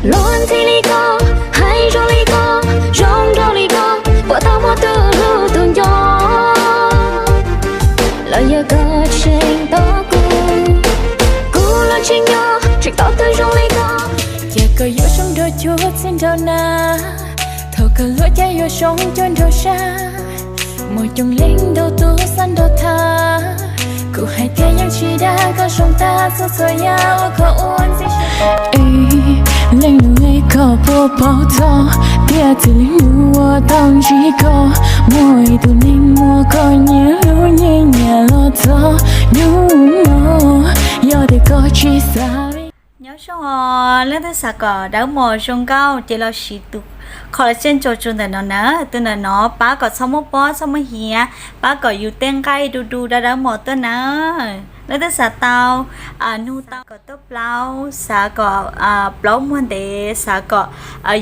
Luag ntxhi li koj, hais zoo li koj, zoo nraug li koj, puas tau muaj tus hlub tus nco? Los yog koj tseem tos kuv, kuv los tsis nco, tseem tos tus zoo li koj. Cas koj yuav zoo nraug cuag txiv nraug na, thaum koj luaj cas yuav zoo cuag nraug sab. Muaj coob leej ntau tus xav nrog tham, kuv hais tias yeej tsis dag koj zoo tag txhua txhua yam uas koj ua ntxiv. Leej nus es koj puas paub txog tias txij li hnub uas tau ntsib koj, muaj ib tug neeg muab koj nyiam hlub nyiam nyiam los txog hnub no, yog tias koj tsis xav li. Nyob zoo os, leej twg xav kom dawb mos zoo nkauj ces los siv tus collagen ntsaws ntawm no na. Tus ntawm no pab kom txhob muaj pob txhob muaj hiav, pab kom yus tej nqaij du du dawb dawb mos tuaj na. Leej twg xav tau, nug tau kom tuaj plaub, xav kom plaub muag ntev, xav kom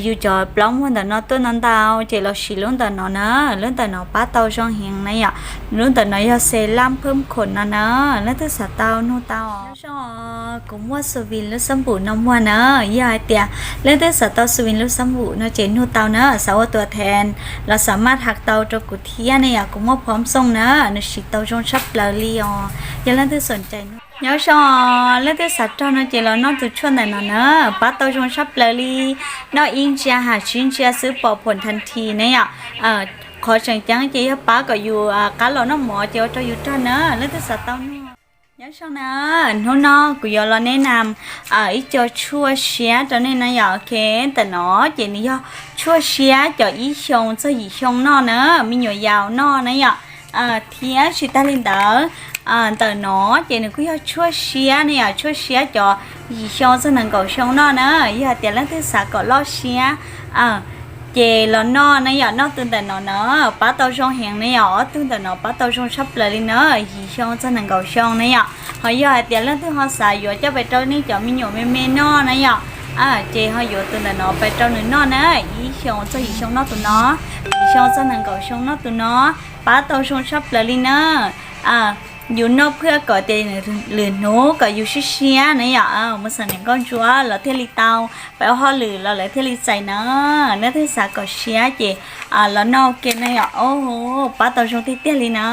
yus cov plaub muag ntawm no tuaj ntau ntau ces los siv lub ntawm no na. Lub ntawm no pab tau zoo heev na yom. Lub ntawm no yog serum phwm khom no na. Leej twg xav tau nug tau. Nyob zoo, kuv muaj Xu Vin lub xab npum no muag na. Yog hais tias leej twg xav tau Xu Vin lub xab npum no ces nug tau na. Xav ua tuam thees los xav maj has tau rau kuv thiab ne yom, kuv muaj phom xooj na, nws siv tau zoo tshaj plaws li os. Yog leej twg xom cai nug. Nyob zoo, leej twg xav rog no ces los noj tus tshuaj ntawm no na, pab tau zoo tshaj plaws li. Noj ib ntsia ham tsib ntsia xwb pom phom thas thi ne yom. Qhov tseem ceeb ces yog pab kom yus qab los noj mov ces ua rau yus rog na, leej twg xav tau nug. Nyob zoo na, hnub no kuv yuav los nej nam ib co tshuaj siab rau nej na yom. Ok, ntawm no ces nws yog tshuaj siab cov ib xyoo txog yim xyoo noj na, me nyuam yaus noj na yom. Thiab tsis tag li ntawd, ntawm no ces nws kuj yog tshuaj siab ne yom, tshuaj siab cov yim xyoo txog nees nkaum xyoo noj na. Yog hais tias leej twg xav kom loj siab ces los noj na yom, noj tus ntawm no na, pab tau zoo heev na yom, ob tug ntawm no pab tau zoo tshaj plaws li na, yim xyoo txog nees nkaum xyoo na yom. Ho yog hais tias leej twg ho xav yuav coj pais rau nej cov me nyuam me me noj na yom, ces ho yuav tus ntawm no pais rau nws noj na, ib xyoo txog yim xyoo noj tus no, yim xyoo txog nees nkaum xyoo noj tus no, pab tau zoo tshaj plaws li na. Yus noj phwj kom tias lwm hnub kom yus siab siab na yom, mus xeem niam nkauj ntsuab los thiaj li tau, pab ua hauj lwm los lawv thiaj li txais na. Leej twg xav kom siab ces los noj ua ke na yom, pab tau zoo tiag tiag li na.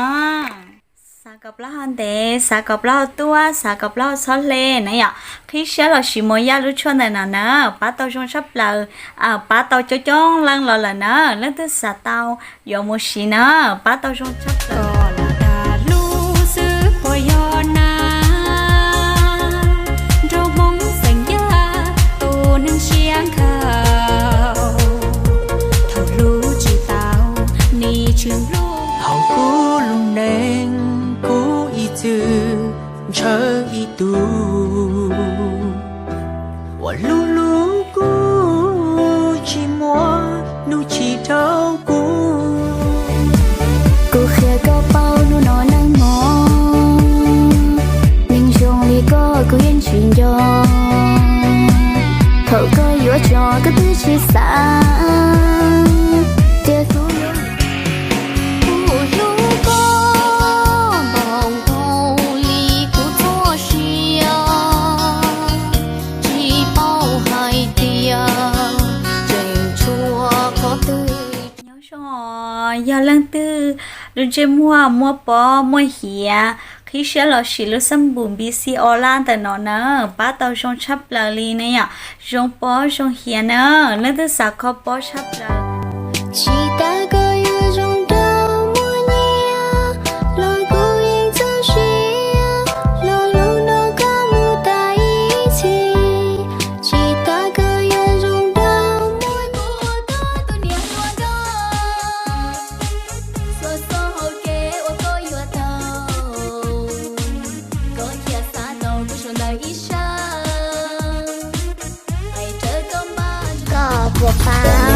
Xav kom plaub hau ntev, xav kom plaub hau tuaj, xav kom plaub hau txhob hle na yom, qhib siab los siv Mos Yaj lub tshuaj ntawm no na, pab tau zoo tshaj plaws, pab tau coob coob leej los lawm na. Leej twg xav tau yuav mus siv na, pab tau zoo tshaj plaws. Koj lam dag lub xwb puas yog na, nraug Hmoob xeem Yaj tus neeg siab nkhaus, thaum hlub tsis tau nim tshwm hlub. Hauv kuv lub neej kuv ib txwm ntshaw ib tug uas hlub hlub kuv, tsis muaj hnub tsis dhau kuv. Kuv qhia koj paub hnub no nag hmo, neeg zoo li koj kuv yeej tsis nco. Thaum koj yuav tso koj twb tsis xav, tias kuv yuav, kuv hlub koj npaum nkaus li kuv txoj sia, tsis paub hais tias tseem tshuav qhov twg. Nyob zoo, yog leej twg lub ntsej muag muaj pob muaj hiav, qhib siab los sim lub xab npum B C Ola ntawm no na, pab tau zoo tshaj plaws li ne yom, zoo pob zoo hiav na. Leej twg xav kho pob tshaj plaws, tsis tas koj yuav zoo nraug muaj nyiaj los kuv yeej txaus siab, los hlub nrog koj mus tas ib txhis. Tsis tas koj yuav zoo nraug muaj nyiaj, ua koj tus niam hluas nraug, xuas xov hauv kev ua koj yuav tau, koj thiaj xav tau kuv suav ntawm ib sab. Koj puas paub